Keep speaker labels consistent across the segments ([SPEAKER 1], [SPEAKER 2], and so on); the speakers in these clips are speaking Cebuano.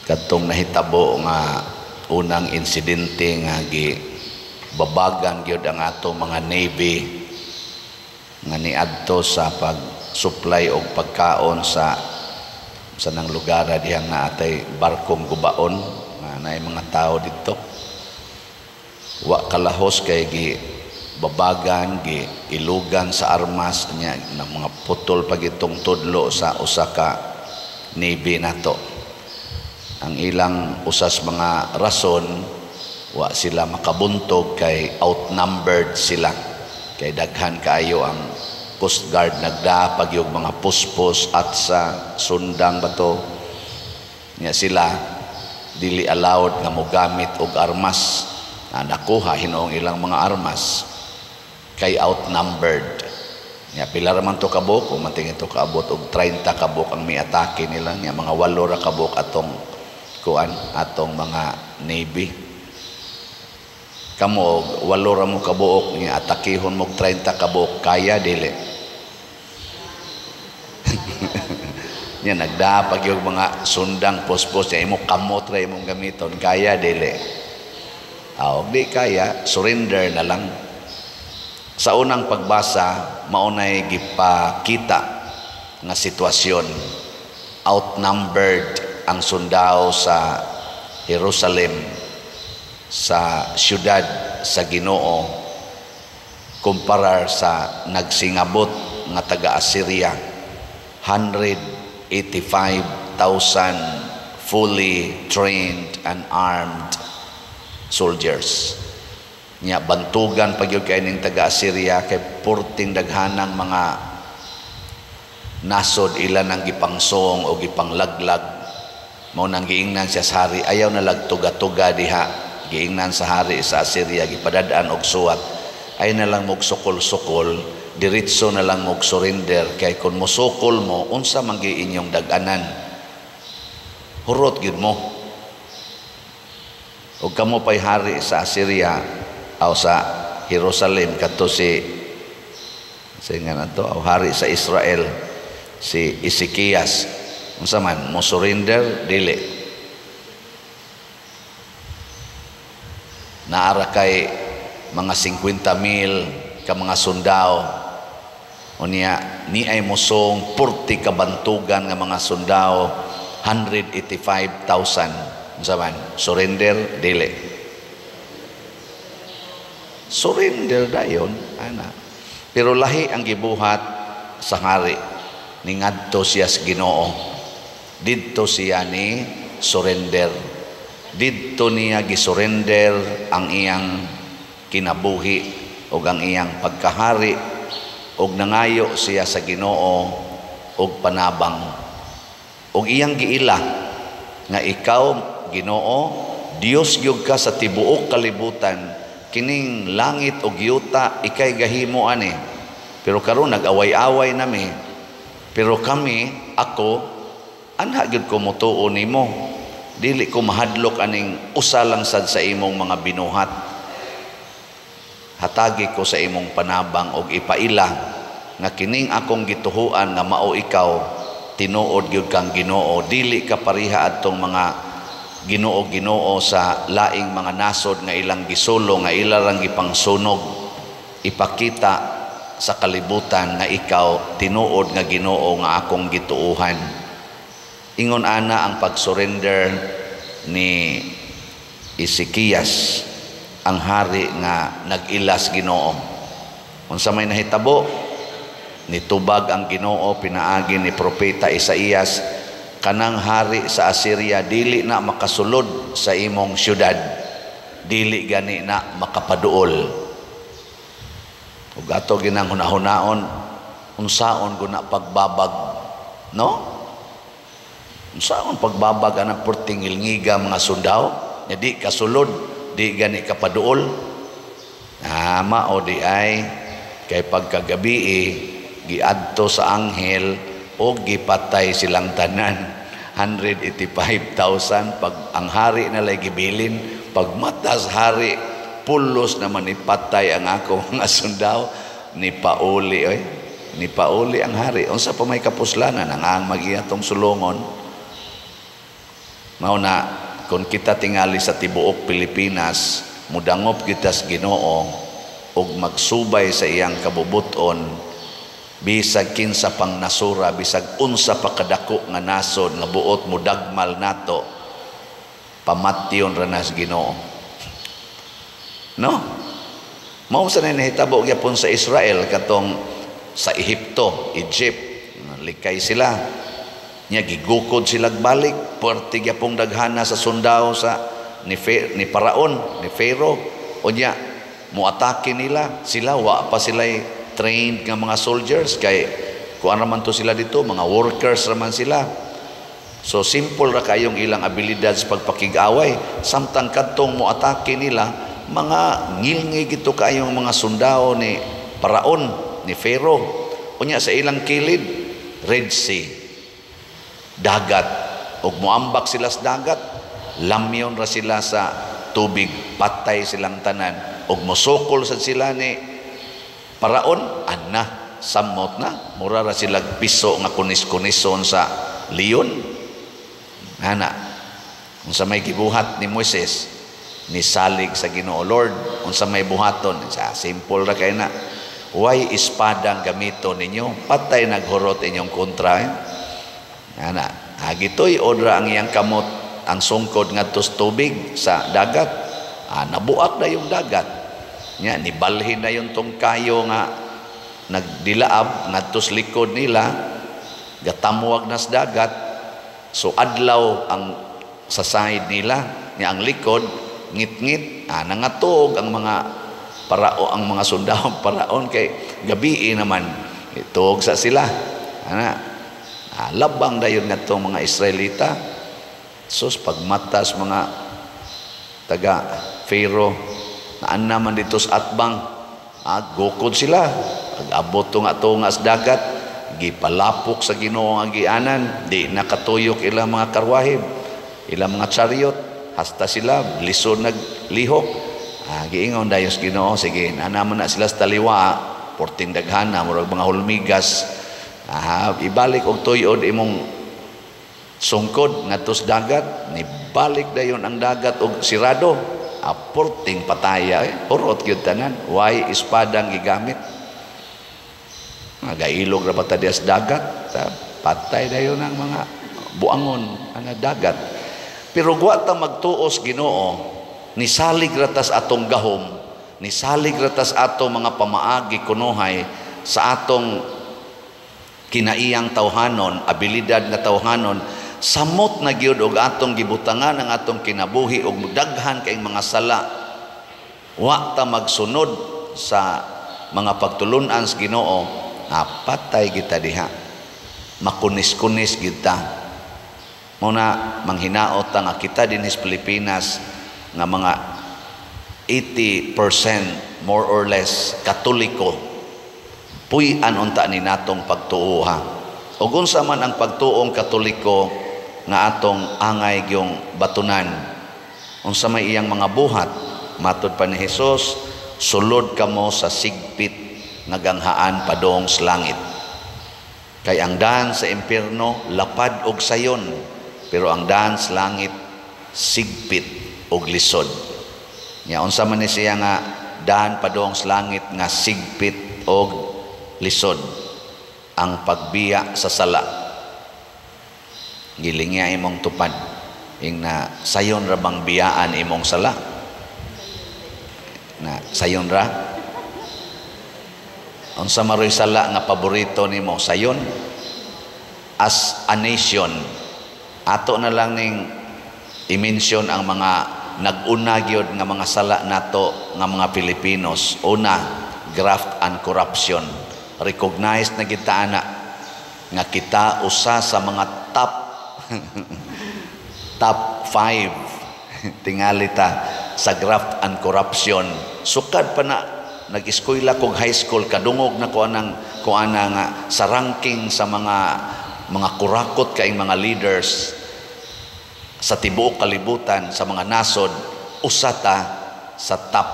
[SPEAKER 1] Kadtong nahitabo nga unang insidente nga gi babagan gyud ang atong mga Navy nga niadto sa pag-supply og pagkaon sa nang lugar dihang naatay barkong gubaon nga naay mga tao didto. Wa kalahos kay gi babagan, gi ilugan sa armas nya na mga putol pag itong tudlo sa usa ka Navy nato. Ang ilang usas mga rason, wa sila makabuntog kay outnumbered sila, kay daghan kaayo ang Coast Guard, nagdapag yung mga puspos at sa sundang bato nya. Sila dili allowed nga mogamit og armas na nakuha hinuong ilang mga armas kay outnumbered nya. Pila ra man to kabuok? Kung man tingin to kaabot og 30 kabuok ang miatake nila nya, mga 8 ra kabuok atong kuan, atong mga Navy. Kamo, 8 ra mo kabuok nya atakihon mo 30 kabuok, kaya dili nya? Nagdapag yung mga sundang, puspos nya, imo kamot ra imong gamiton, kaya dili? Aw, di kaya, surrender na lang. Sa unang pagbasa, maunay gipakita nga sitwasyon. Outnumbered ang sundao sa Jerusalem, sa syudad sa Ginoo, kumparar sa nagsingabot nga taga Assyria, 185,000 fully trained and armed soldiers. Nya bantugan pa gyud kay ning taga Assyria kay purting daghanang mga nasod ila nang gipangsong o gipanglaglag. Mao nang giingnan siya sa hari, ayaw na lagtuga-tuga diha. Giingnan sa hari sa Assyria, gipadad-an og suwat, ay na lang mog sukol-sukol, diretso na lang mog surrender, kay kung mosukol mo, unsa man gyud inyong dag-anan, hurot gyud mo. Og kamo pay hari sa Assyria aw sa Jerusalem, kadto si sa nga nato aw hari sa Israel si Ezekias, unsa man mo, surrender dili? Naara kay mga 50,000 ka mga sundao, unya ni ay mosong purti kabantugan nga mga sundao, 185,000, unsa man, surrender dili? Surrender dayon ana. Pero lahi ang gibuhat sa hari. Ningadto siya sa Ginoo, didto siya ni surrender, didto niya gisurrender ang iyang kinabuhi ug ang iyang pagkahari, ug nangayo siya sa Ginoo og panabang, ug iyang giila nga ikaw, Ginoo, Dios gyud ka sa tibuok kalibutan, kining langit ug yuta ikay gahimo ani, pero karon nag-away-away nami, pero kami, ako, anha gyud ko motuo nimo, dili ko mahadlok aning usa lang sad sa imong mga binuhat. Hatagi ko sa imong panabang og ipaila nga kining akong gituhuan nga mao ikaw, tinuod gyud kang Ginoo, dili ka pareha adtong mga Ginoo-Ginoo sa laing mga nasod nga ilang gisulo, nga ila rang gipangsunog. Ipakita sa kalibutan nga ikaw tinuod nga Ginoo nga akong gituohan. Ingon ana ang pag-surrender ni Ezekias, ang hari nga nag-ilas Ginoo. Unsa may nahitabo? Nitubag ang Ginoo pinaagi ni propeta Isaías, kanang hari sa Assyria dili na makasulod sa imong syudad, dili gani na makapaduol. Ug ato ginang hunahunaon, unsaon guna pagbabag, no? Unsaon pagbabag anang perting ngilngiga mga sundao nya di kasulod, di gani kapaduol? Ah, mao di ay kay pagkagabi giadto sa anghel o gipatay silang tanan, 185,000. Pag ang hari na lay gibilin, pag matas hari, pulos naman ipatay ang ako mga sundao, ni pauli oy, ni pauli ang hari. Unsa pa may kapuslanan ang magiatong sulongon? Mao na kung kita tingali sa tibuok Pilipinas mudangop kita sa Ginoo ug magsubay sa iyang kabubuton, bisag kinsa pang nasura, bisag unsa pa kadako nga nasod nga buot mudagmal nato, pamatyon ra na sa Ginoo, no? Mao sa nahitabo gyapon sa Israel katong sa Ehipto, Egypt, likay sila nya, gigukod sila balik, puwerte gyapong daghana sa sundao sa ni Paraon, ni Pharaoh. Unya muatake nila sila, wa pa sila trained nga mga soldiers kay kuan raman to sila dito, mga workers raman sila. So simple ra kayong ilang abilidad sa pagpakig-away, samtang kadtong moatake nila, mga ngilngig gito kayong mga sundao ni Paraon, ni Pharaoh. Unya sa ilang kilid, Red Sea, dagat. Ug moambak sila sa dagat, lamyon ra sila sa tubig, patay silang tanan. Ug mosukol sad sila ni Paraon, anna, samot na, mura ra sila piso nga kunis-kunison sa leon. Ana, unsa may gibuhat ni Moises, nisalig sa Ginoo, "Lord, unsa may buhaton?" Sa simple ra kay na. "Way espada ang gamiton ninyo, patay naghurot inyong kontra." Eh? Ana, gituy odra ang iyang kamot, ang sungkod ngadto sa tubig sa dagat. Ah, nabuak na yung dagat. Nya nibalhin na yung tong kayo nga nagdilaab ngadto sa likod nila, gatamwag na sa dagat. So adlaw ang sa side nila, nya ang likod ngit-ngit, nangatuog ang mga parao, ang mga sundao paraon kay gabi naman, ituog sa sila. Ana, labang dayon ngadto mga Israelita. Sus, pagmatas mga taga Pharaoh, naan naman dito sa atbang, gukod sila. Pag abot to nga sa dagat, gipalapok sa Ginoo ang gianan, di nakatuyok ilang mga karwahib, ilang mga chariot, hasta sila lisod naglihok. Giingon dayon sa Ginoo, "Sige, naman na sila sa taliwa, porting daghana, murag mga hulmigas. Ibalik og tuyod imong sungkod ngadto sa dagat." Nibalik dayon ang dagat og sirado. Porting pataya, eh. Hurot gyud tanan. Way espadang gigamit. Nagailog ra ba ta diya sa dagat? Patay dayon ang mga buangon ang dagat. Pero wa ta magtuos Ginoo, nisalig ra tas atong gahom, nisalig ra tas atong mga pamaagi kunuhay sa atong kinaiyang tawhanon, abilidad nga tawhanon, samot na gyud og atong gibutangan ang atong kinabuhi og daghan kay mga sala. Wa ta magsunod sa mga pagtulun-an sa Ginoo, patay kita diha. Makunis-kunis kita. Muna manghinaot ta nga kita dinhi sa Pilipinas nga mga 80% more or less Katoliko, puy-an unta ni natong pagtuo ha. Ug unsa man ang pagtuong Katoliko nga atong angay gyung batunan? Unsa may iyang mga buhat? Matod pa ni Hesus, "Sulod kamo sa sigpit nga ganghaan padong sa langit. Kay ang daan sa impierno lapad og sayon, pero ang daan sa langit sigpit og lisod." Nya unsa man ni siya nga daan padong sa langit nga sigpit og lisod? Ang pagbiya sa sala. Gilingya imong tupad. Ing na sayon ra bang biyaan imong sala? Na sayon ra? Unsa maroy sala nga paborito nimo? Sayon? As a nation, ato na lang ning i-mention ang mga nag-una gyud nga mga sala nato nga mga Pilipinos. Una, graft and corruption. Recognized na kita ana nga kita usa sa mga top top 5 tingali ta sa graft and corruption. Sukad pa na nag-eskwela kog high school, kadungog na ko anang kuana nga sa ranking sa mga kurakot kaing mga leaders sa tibuok kalibutan, sa mga nasod, usa ta sa top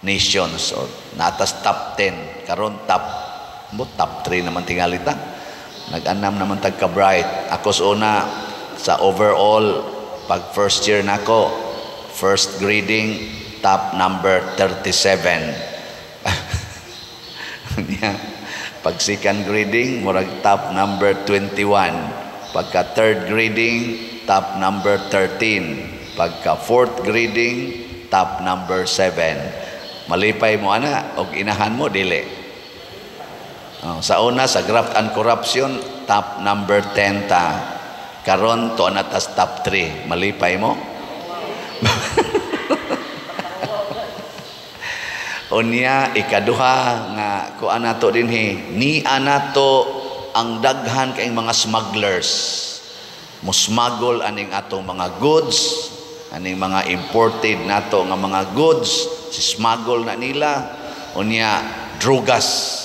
[SPEAKER 1] nations or natas top 10. Karon top mo top 3 naman tingali ta. Nag-anam naman tag ka bright. Ako sa una sa overall Pag first year nako, first grading, top number 37. Niya, pag second grading, murag top number 21. Pagka third grading, top number 13. Pagka fourth grading, top number 7. Malipay mo ana og inahan mo dili? Oh, sa una, sa graft and corruption, top number 10 ta. Karon to na tas top 3. Malipay mo? Unya ikaduha nga kuan nato dinhi, ni anato ang daghan kay mga smugglers. Musmuggle aning atong mga goods, aning mga imported nato nga mga goods, si smuggle na nila. Unya drugas,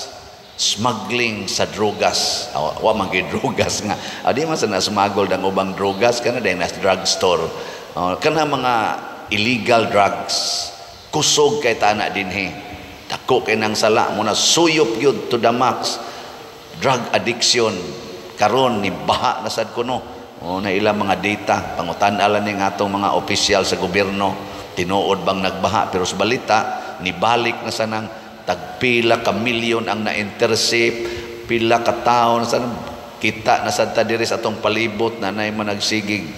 [SPEAKER 1] smuggling sa drugas. Wa man gyud drugas nga. Di man sa na smuggle dang ubang drugas kana dahil nas drugstore. Kana mga illegal drugs. Kusog kay tana dinhi. Dako kay nang sala mo na suyop gyud to the max. Drug addiction karon ni baha na sad kuno. O na ilang mga data pangutan-alan ning atong mga opisyal sa gobyerno, tinuod bang nagbaha, pero sa balita nibalik na sanang tagpila ka milyon ang na-intercept, pila ka tawo na sanang kita na sad ta diri sa atong palibot na nay managsigig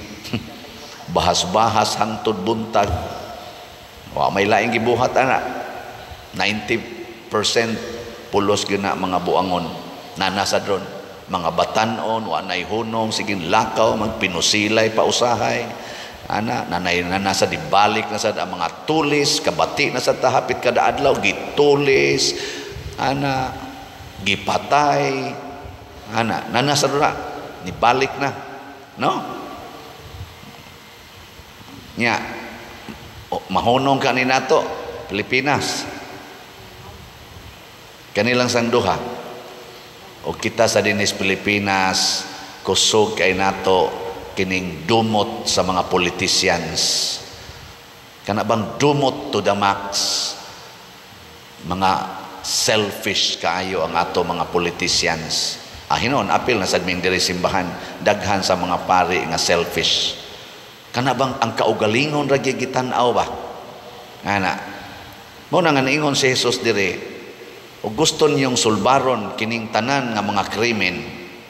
[SPEAKER 1] bahas-bahas hangtod buntag. Wa may laing gibuhat ana. 90% pulos gyud na mga buangon nana sa drone, mga batan-on wa nay hunong, sige lakaw magpinusilay pa usahay ana, nanay na nasa dibalik na sad ang mga tulis, kabati na sad tahapit kada adlaw gitulis ana, gipatay ana, nana sa dura nibalik na, no? Nya mahunong ka ni nato Pilipinas kanilang sang duha. O kita sa dinis Pilipinas, kusog kay nato kining dumot sa mga politicians. Kana bang dumot to the max, mga selfish kaayo ang ato mga politicians. Hinon apil na sad ming diri simbahan, daghan sa mga pari nga selfish. Kana bang ang kaugalingon ra gyud gitan-aw ba? Ana. Mao na nga niingon si Jesus diri, og gusto niyong sulbaron kining tanan nga mga krimen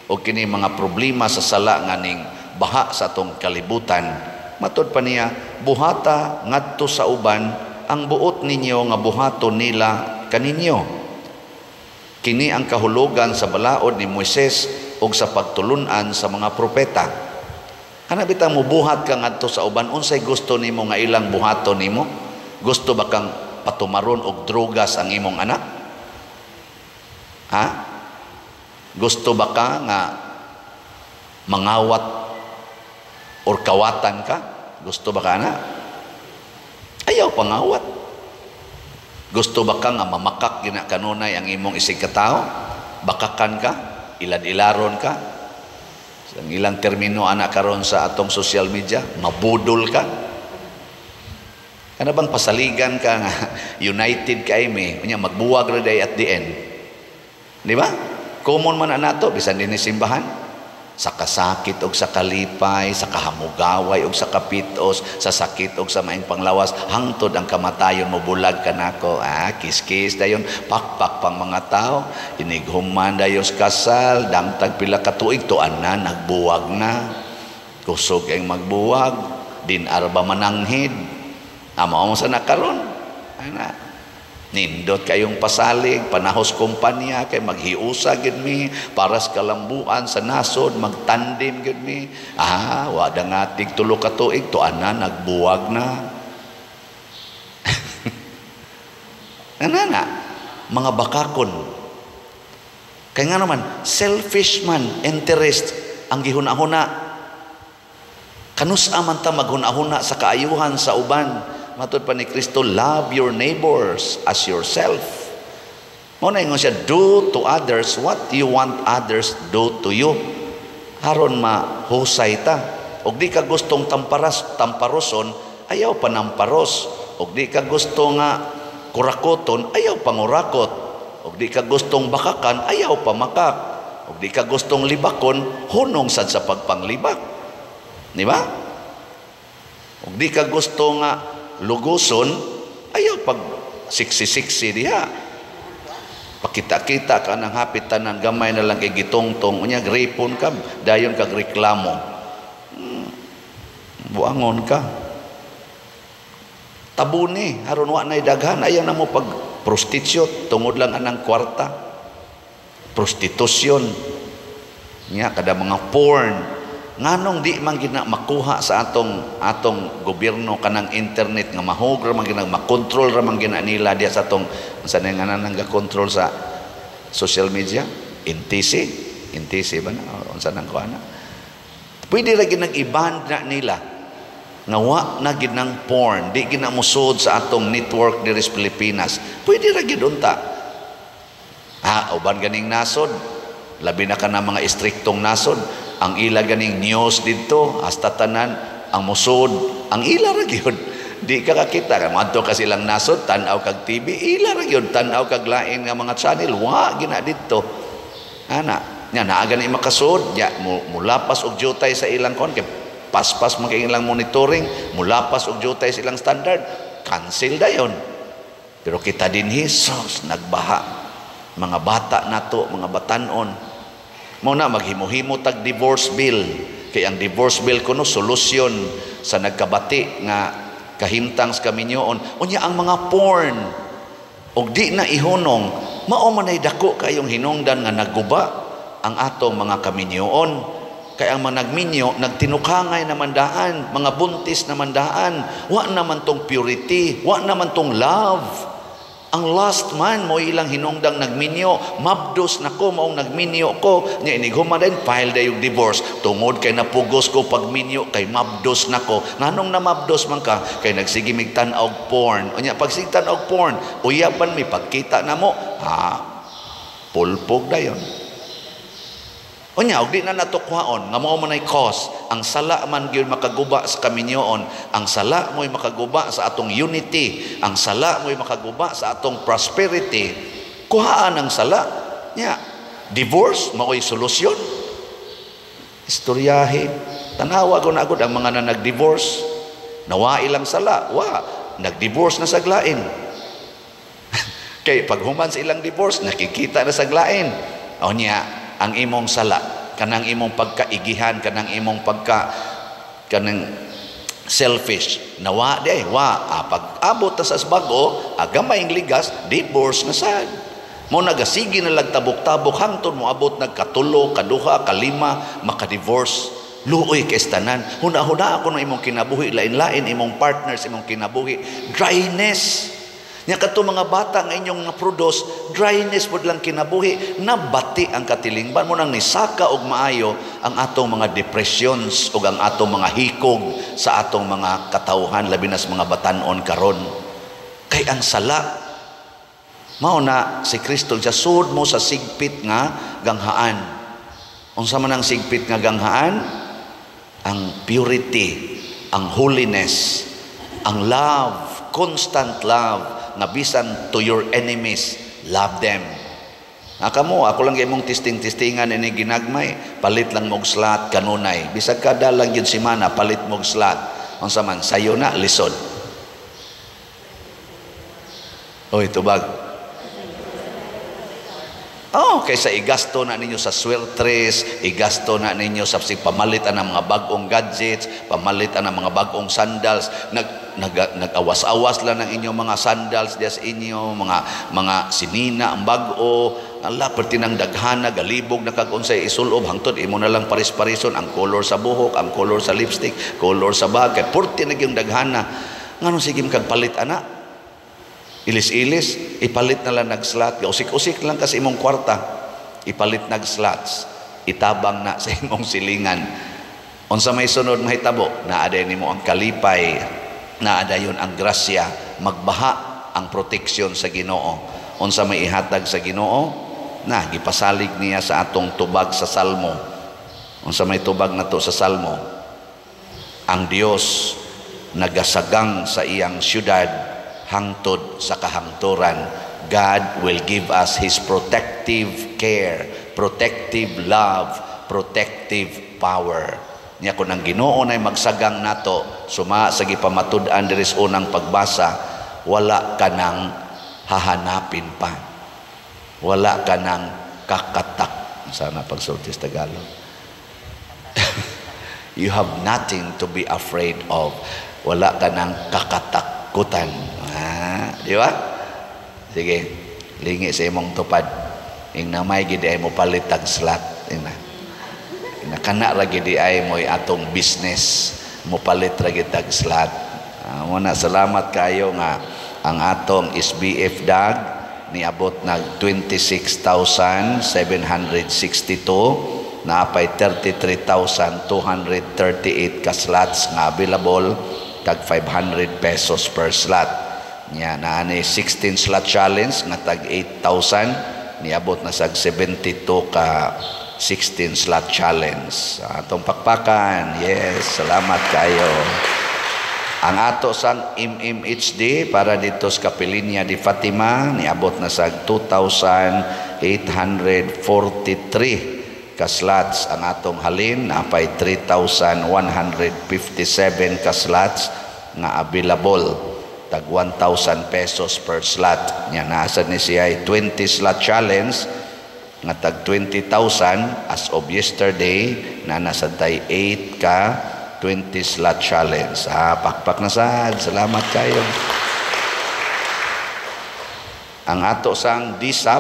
[SPEAKER 1] o kini mga problema sa sala nga ning baha sa atong kalibutan, matud pa niya, buhata ngadto sa uban ang buot ninyo nga buhaton nila kaninyo. Kini ang kahulugan sa balaod ni Moises ug sa pagtulun-an sa mga propeta. Kana bitang mubuhat ka ngadto sa uban, unsay gusto nimo nga ilang buhaton nimo? Gusto ba kang patumaron og drogas ang imong anak? Ha? Gusto ba ka nga mangawat or kawatan ka? Gusto ba ka na? Ayaw pangawat. Gusto ba ka nga mamakak gina kanunay ang imong isig katao? Bakakan ka? Ilad-ilaron ka? Ang ilang termino ana karon sa atong social media, mabudol ka. Kana bang pasaligan ka nga united kay mi, unya magbuwag ra day at the end. Di ba? Common man nato bisan dinhi simbahan. Sa kasakit og sa kalipay, sa kahamugaway og sa kapitos, sa sakit og sa maing panglawas, hangtod ang kamatayon mobulag kanako. Kiss-kiss dayon, pakpak pang mga tao, inighuman dayos kasal, dangtag pila ka tuig tuan na nagbuwag na. Kusog ang magbuwag, din arba mananghid. Amo mo sa nakaron. Ana. Nindot kayong pasalig, panahos kumpanya, kay maghiusa gid mi, paras kalambuan sa nasod, magtandim gid mi. Wada nga tig tulo ka tuig, tuan na, nagbuwag na. Ana na, mga bakakon. Kaya nga naman, selfish man, interest, ang gihuna-huna. Kanus-a man ta maghuna-huna sa kaayuhan sa uban. Matod pa ni Kristo, love your neighbors as yourself. Mao na ingon siya, do to others what you want others do to you. Aron mahusay ta. Og di ka gustong tamparoson, ayaw panamparos. Og di ka gusto nga kurakoton, ayaw pangurakot. Og di ka gustong bakakan, ayaw pamakak. Og di ka gustong libakon, hunong sad sa pagpanglibak. Di ba? Ug di ka gusto nga luguson, ayaw pag siksi-siksi diha. Pakita-kita ka ng hapit tanan, gamay na lang kay gitungtong, unya gripon ka, dayon kag reklamo. Buangon ka. Tabuni, aron wa nay daghan, ayaw na mo pag prostitute, tungod lang anang kwarta. Prostitusyon. Nya kada mga porn. Nganong di man gina makuha sa atong atong gobyerno kanang internet nga mahog ra man gina, makontrol ra man gina nila diya sa atong, sa nga nang control sa social media, NTC, NTC ba na, unsa nang kuha na, pwede ra ginang i-ban na nila nga wa na gid nang porn, di gina musod sa atong network diri sa Pilipinas. Pwede ra gid unta. Ha, uban ganing nasod, labi na ka na mga istriktong nasod, ang ila ganing news didto hasta tanan ang musod, ang ila ra gyud. Di ka kakita kay moadto ka silang nasod, tan-aw kag TV, ila ra gyud, tan-aw kag lain nga mga channel, wa gina didto. Ana, nya naa gani makasud, nya mulapas og jutay sa ilang kon kay paspas man kay ilang monitoring, mulapas og jutay sa ilang standard, cancel dayon. Pero kita dinhi, sus, nagbaha. Mga bata nato, mga batanon. Mao na maghimo-himo tag divorce bill. Kay ang divorce bill kuno solusyon sa nagkabati nga kahimtang sa kaminyoon. Unya ang mga porn og di na ihunong, mao man ay dako kayong hinungdan nga nagguba ang atong mga kaminyoon. Kay ang mga nagminyo, nagtinukangay na mandaan, mga buntis na mandaan, wa naman tong purity, wa naman tong love. Ang last man mo ilang hinungdang nagminyo, mabdos na ko maong nagminyo ko, nya inighuman din file dayong divorce tungod kay napugos ko pagminyo kay mabdos na ko. Nganong namabdos man ka? Kay nagsige mig tan-aw porn. Unya pag sige tan-aw porn, uyaban mi pagkita namo, ha, pulpog dayon. Unya og di na natukwaon nga mao man ay cause, ang sala man gyud makaguba sa kaminyoon, ang sala mo'y makaguba sa atong unity, ang sala mo'y makaguba sa atong prosperity. Kuhaan ang sala nya, divorce mao'y solusyon. Istoryahe, tanawa ko na agad ang mga na nag-divorce, nawa ilang sala, wa nag-divorce na saglain. Kay pag human sa ilang divorce, nakikita na saglain. O niya, ang imong sala, kanang imong pagkaigihan, kanang imong pagka kanang selfish, nawa di ay wa, pag abot ta sa bag-o, gamay ang ligas, divorce na sad. Mo nagasigi na lagtabok-tabok hangtod mo abot nagkatulo, kaduha, kalima, maka-divorce. Luoy kay tanan. Huna-huna ako ng imong kinabuhi, lain-lain imong partners imong kinabuhi. Dryness. Nya kadto mga bata nga inyong na-produce, dryness pod lang kinabuhi, nabati ang katilingban mo nang nisaka og maayo ang atong mga depressions ug ang atong mga hikog sa atong mga katawhan, labi na sa mga batan-on karon. Kay ang sala mao na si Kristo siya sud mo sa sigpit nga ganghaan. Unsa man ang sigpit nga ganghaan? Ang purity, ang holiness, ang love, constant love, nga bisan to your enemies, love them. Kamo, ako lang imong testing-testingan ini ginagmay, palit lang mog slot kanunay. Bisag kada lang gyud semana palit mog slot. Unsa man sayo na lisod. Oy, tubag. Oh, kaysa igasto na ninyo sa swertres, igasto na ninyo sa pamalit ang mga bag-ong gadgets, pamalit ang mga bag-ong sandals, nag-awas-awas lang ng inyong mga sandals diya sa inyo, mga sinina ang bag-o, ala perti nang daghana galibog na kag unsay isulob hangtod imo na lang paris-parison ang color sa buhok, ang color sa lipstick, color sa bag, kay purti na gyud daghana. Nganong sige kag palit ana? Ilis-ilis, ipalit na lang nag-slot. Usik-usik lang kasi imong kwarta. Ipalit nag-slots. Itabang na sa imong silingan. Unsa may sunod mahitabo, naa day nimo ang kalipay, naa dayon ang grasya, magbaha ang proteksyon sa Ginoo. Unsa may ihatag sa Ginoo, na gipasalig niya sa atong tubag sa Salmo. Unsa may tubag nato sa Salmo? Ang Dios nagasagang sa iyang syudad hangtod sa kahangturan. God will give us His protective care, protective love, protective power. Nya kun ang Ginoo nay magsagang nato suma sa gipamatud-an diri sa unang pagbasa, wala ka nang hahanapin pa. Wala ka nang kakatak. Sana pagsulti sa Tagalog. You have nothing to be afraid of. Wala ka nang kakatakutan. Ah, di ba? Sige, lingi sa imong tupad. Ing namay gid ay mo palit tag slot. Ing na. Ing kana ra gid ay mo'y atong business, mo palit ra gid tag slot. Ah, muna salamat kayo nga ang atong SBF DAG niabot nag 26,762, naapay 33,238 ka slots nga available, tag 500 pesos per slot. Nya naa ni 16 slot challenge nga tag 8,000, niabot na sag 72 ka 16 slot challenge. Atong pakpakan. Yes, salamat kayo. Ang ato sang MMHD para dito sa Kapilinya di Fatima niabot na sa 2,843 ka slots. Ang atong halin, napay 3,157 ka slots nga available, tag 1,000 pesos per slot. Nya nasa ni siya 20 slot challenge nga tag 20,000. As of yesterday na nasa tay 8 ka 20 slot challenge. Ah, pakpak na sad. Salamat kayo. Ang ato sang DSAP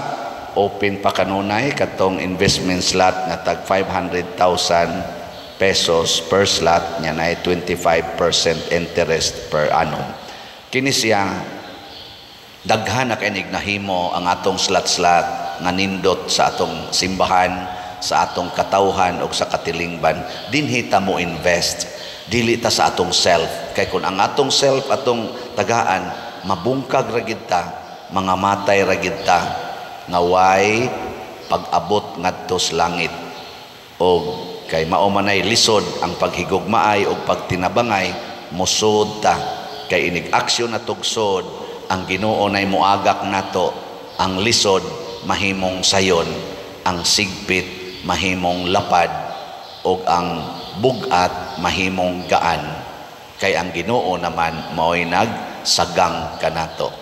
[SPEAKER 1] open pa kanunay katong investment slot nga tag 500,000 pesos per slot, nya na 25% interest per annum. Kini siya daghan na kay nahimo ang atong slot-slot nga nindot sa atong simbahan, sa atong katawhan o sa katilingban. Dinhi ta mo invest, dili ta sa atong self, kay kung ang atong self atong tagaan, mabungkag ra gid ta, mga matay ra gid ta nga way pag-abot ngadto sa langit. Og kay mao manay lisod ang paghigugmaay og pagtinabangay, mosud ta, kay inig aksyon na tugsod, ang Ginoo nay moagak nato. Ang lisod mahimong sayon, ang sigpit mahimong lapad, og ang bugat mahimong gaan, kay ang Ginoo naman mao'y nagsagang kanato.